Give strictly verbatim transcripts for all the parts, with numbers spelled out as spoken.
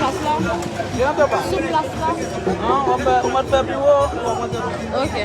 Plas la? Sou plas la? Non, w ap fè, w ap fè pi wo, w ap monte. Ok.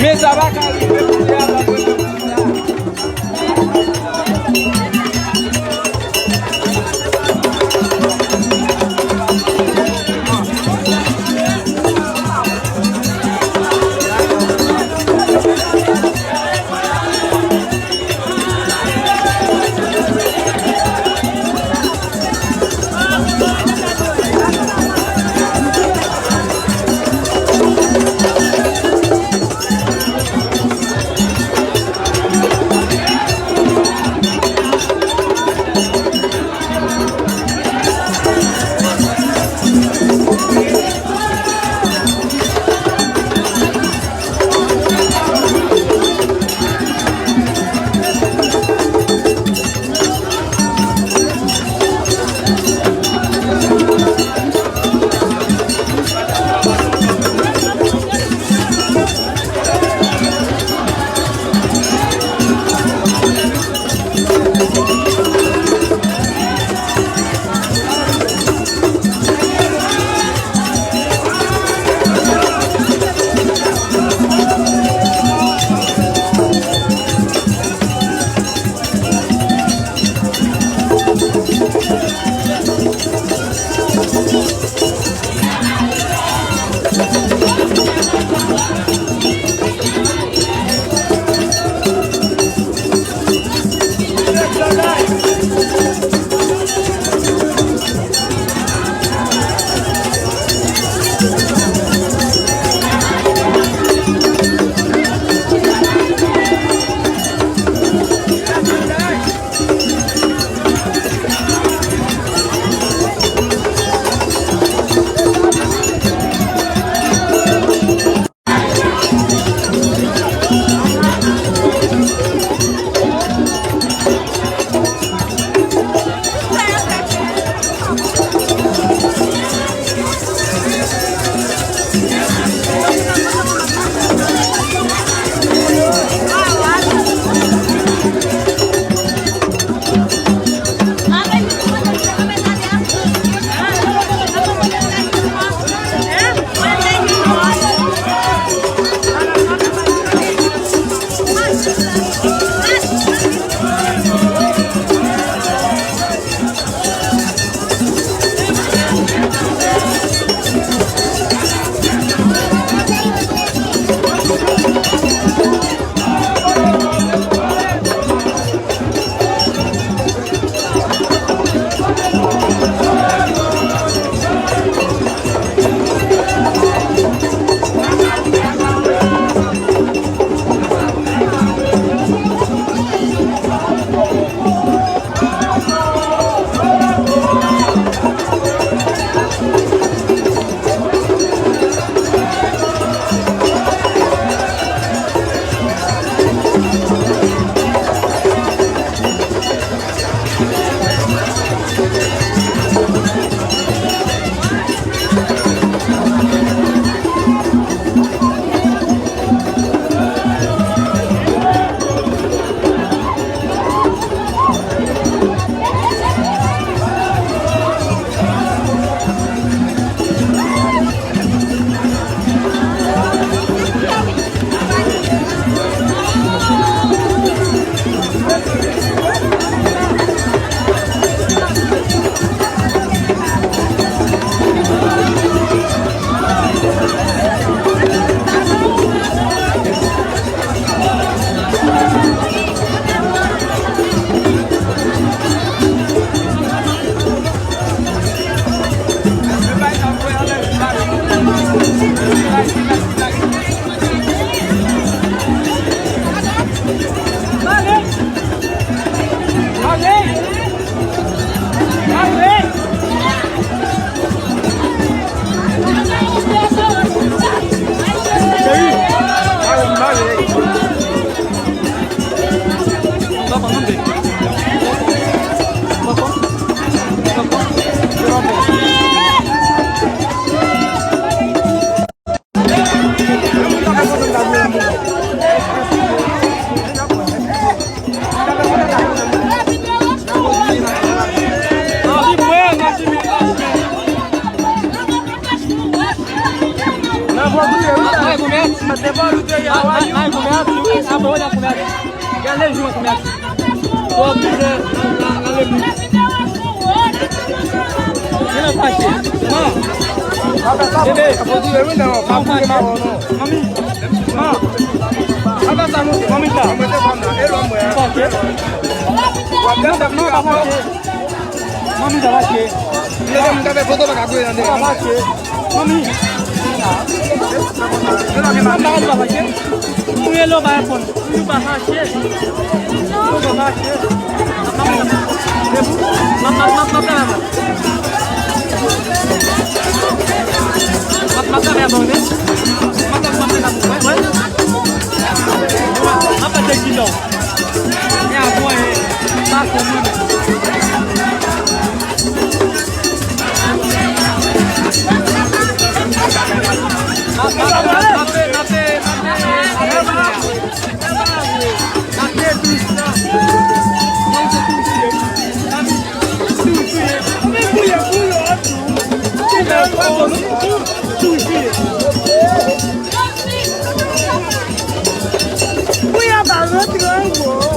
Men sa pa ka rive kounye a. Gade jou an kòmès. Ou oblije al, al, al lemonn. Gen nan fache. Man. Bebe. Man fache. Manmi. Man. Manmi sa. Fache. Man, man pa fache. Manmi sa fache. Manmi. Manmi pa fache. Mwen rele w pa reponn. Ou pa fache. Ou pa fache. Map, map, map, map, map, map, map. Map, map, map, map, map, map. Wè, wè. Map, map, map, map. E a mwen, pa konprann. Pou y ap rantre anwo.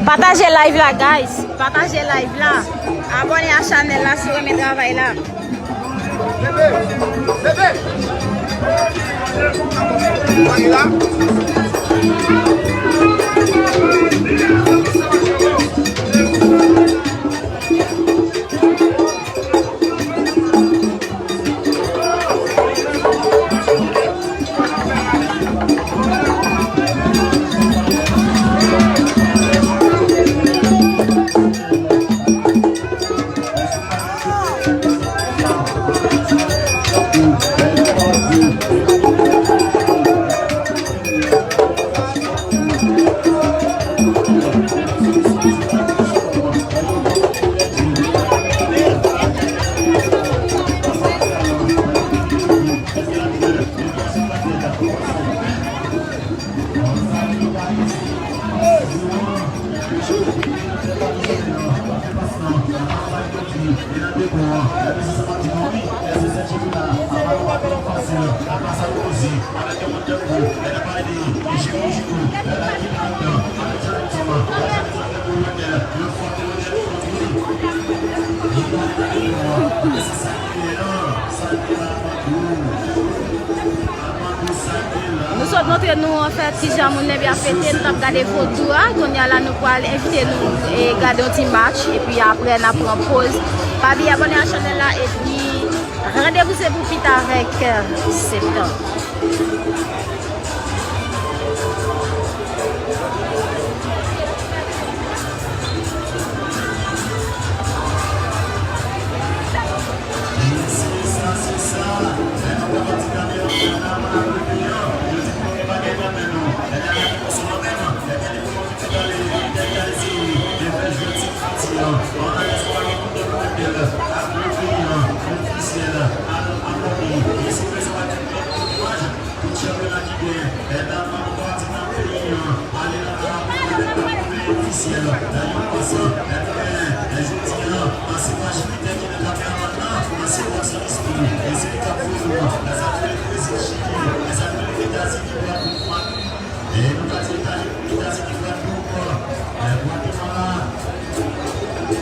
Pataje live la, guys. Pataje live la. Abòne a chanèl la si w renmen travay la. Nou sot montre nou, anfèt, kijan moun Lenbe ap fete. Nou t ap gade vodou a. Kounye a la, nou pral envite nou e gade yon ti match. Epi apre, n ap pran poz. Pa bliye abòne a chanèl la. Epi, randevou se pou pita avèk, euh, Septan. Ann reyèskonvake tout pèp Mèbèl ak le prezidan ofisyèl Al Amoni. E si prezan pa gen lòt kouraj pou chanpyona ki gen nan pati nan peyi an ale nan ofisye la, nan yon pas, nan jodi a, se pa Jupiter ki nan kapè avan nan, se Watson Esprit, e se li k ap voye w, sa k rele Brezil, Chili, sa k rele Etazini, Gwadloup, e nou ka di Etazini, Etazini, Gwadloup, Gwatemala,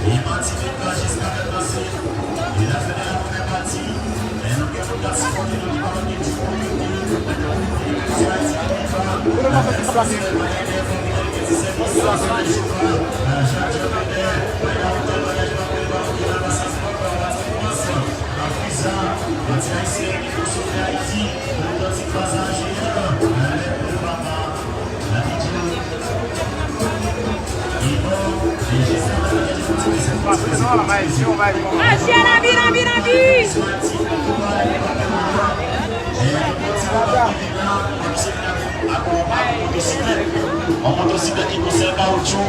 e Matinik la jiska mèt la se, e la fè de la premyè pati. Aji a la vi, la vi, la vi. Yon motosiklèt ki gon sèl kawotchou.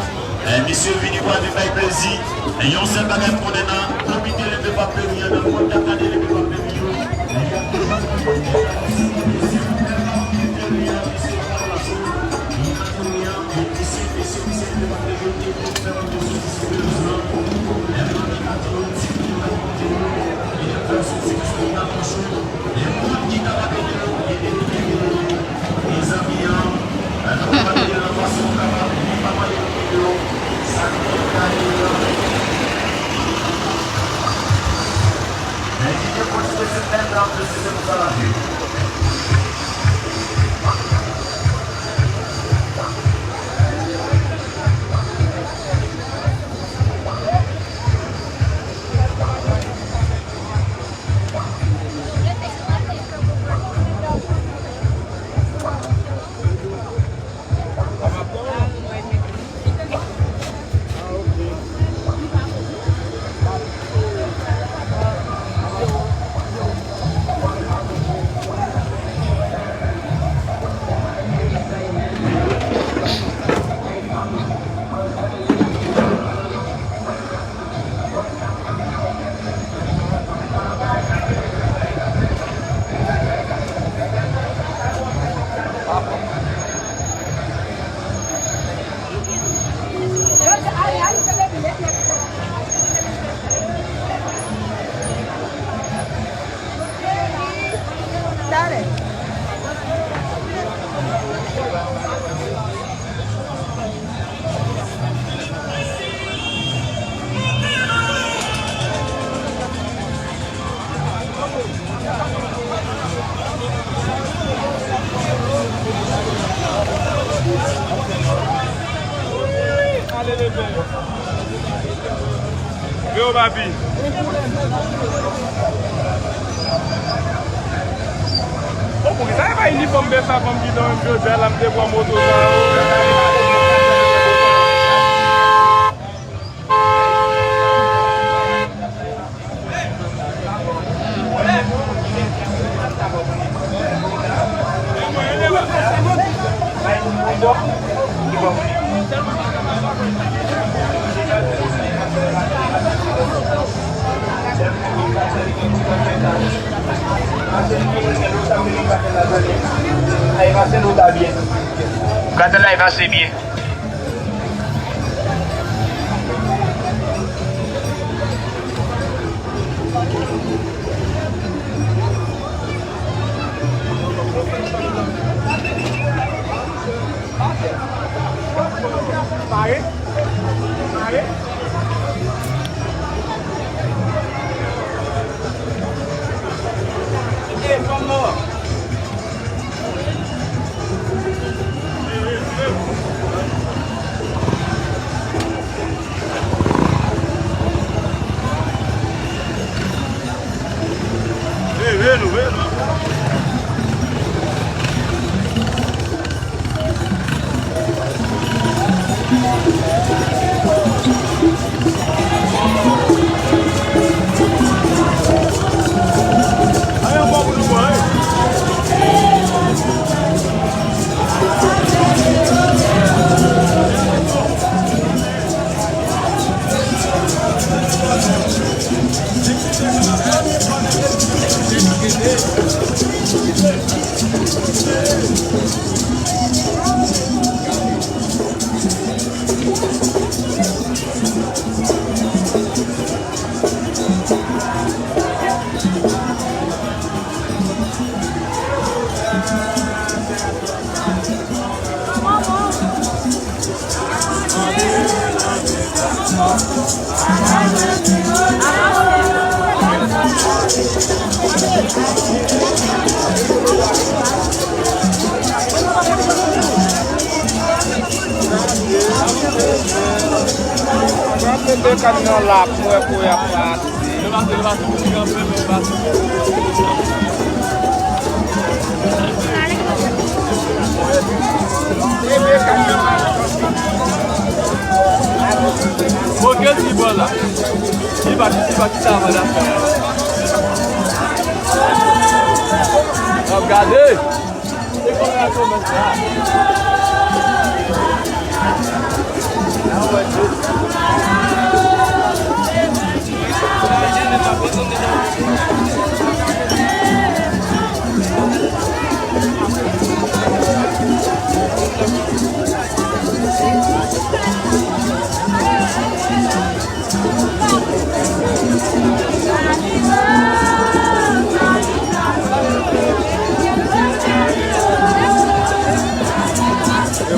Eh, misye vini pou al vin bay plezi. Eh, yon sèl bagay m konnen nan komite Leve Pap Peri an, nan mòd dakade Leve Pap Peri yo, eh, y ap toujou fè yon ti bagay. Yo, papi. O, poukisa e pa inifòm bèf sa fanm ki nan menm jodi a la, m te pran moto sa yo. Gade la, e pase byen. Pare. Pare. E fanm nan. Pran pepe kanyon la pou wè pou y ap pase. Bon, gen ti bò la. Li pa, li pa kite avan la. N ap gade. E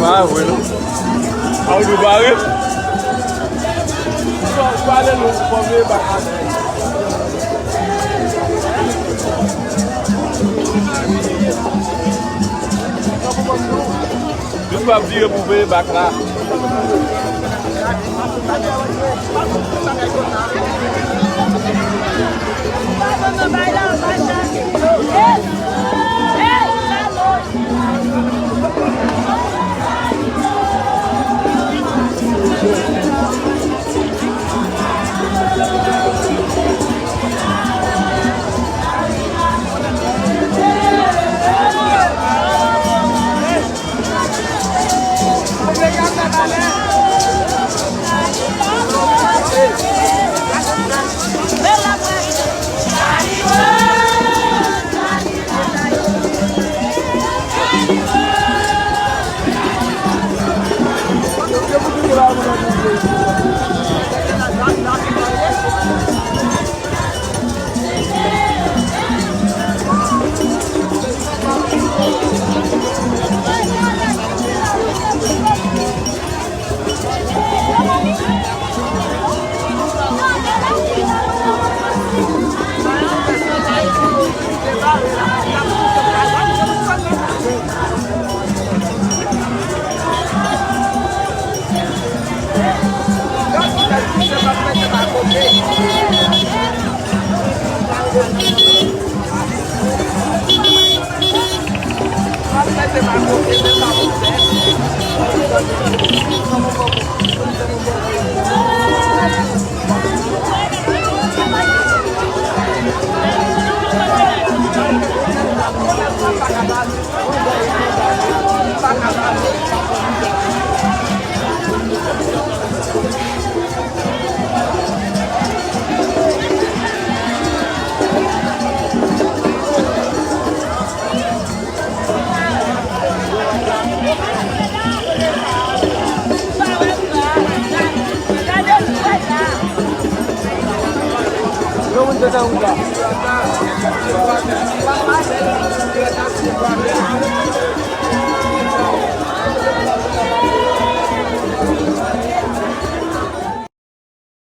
pa vre non. A ou dwe bare. Ou pale non, ou fòme bak la. Tout w ap vire pou veye bak la.